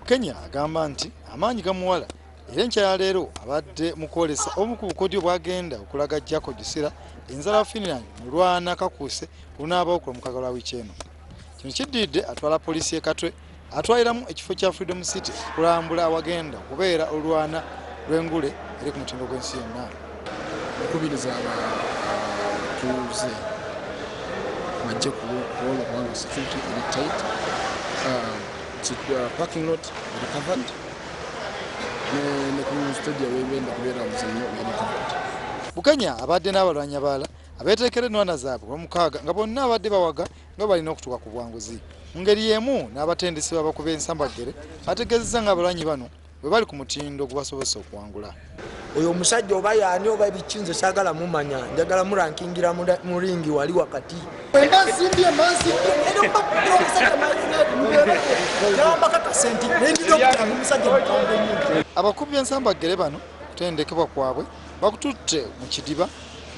Bukenya agamba nti amaanyi gamuwala era enkya ya leero abadde mu kwolesa obumu ku bukodyo bw'agenda okulaga Jaco Jusila enzala wa Finland mu lwana kakuuse olunaabawo ku Lwomukaaga lwa wiiki eno. Kino kiddiridde atwala poliisi y'e Katwe atwaliramu ekifo kya Freedom City okulambula awagenda okubeera olulwana lw'engule eri ku mutindo gw'ensi yonna. Nkubiriza abatuuze bajje kuolwo kubanga security eri tight, parking lot eri covered, ne ku stadium webenda kubeera muzannyo eri covered. Bukenya abadde n'abalwanyi abalala abeeteekera ennwana zaabwe Olwomukaaga nga bonna abadde bawaga nga balina okutuuka ku buwanguzi. Mu ngeri y'emu n'abatendesi b'abakuba ensambaggere bategeezezza ng'abalwanyi bano bwe bali ku mutindo ogubasobozesa okuwangula. Oyo omusajja oba yaani oba biki, nze saagala mumanya, njagala murankingira mu ringi wali wakati. Mba nsimbye, mba nsimbye, era mbakubira omusajja Man United yawambako senti nendidokita omusajja mukambwe nnyo. Abakubi b'ensambaggere bano okutendekebwa kwabwe bakututte mu kidiba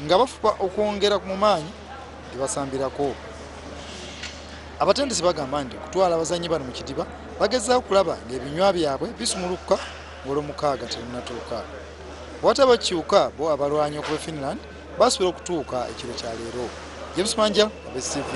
nga bafuba okwongera mu maanyi ge basambirako. Abatendesi bagamba nti okutwala abazannyi bano mu kidiba bagezaako okulaba ng'ebinywa byabwe bisumulukuka ng'Olwomukaaga terunnatuuka. Bw'ataba kikyuka, bo abalwanyi okuva e Finland basuubira okutuuka ekiro kya leero. James Manja, Abs TV.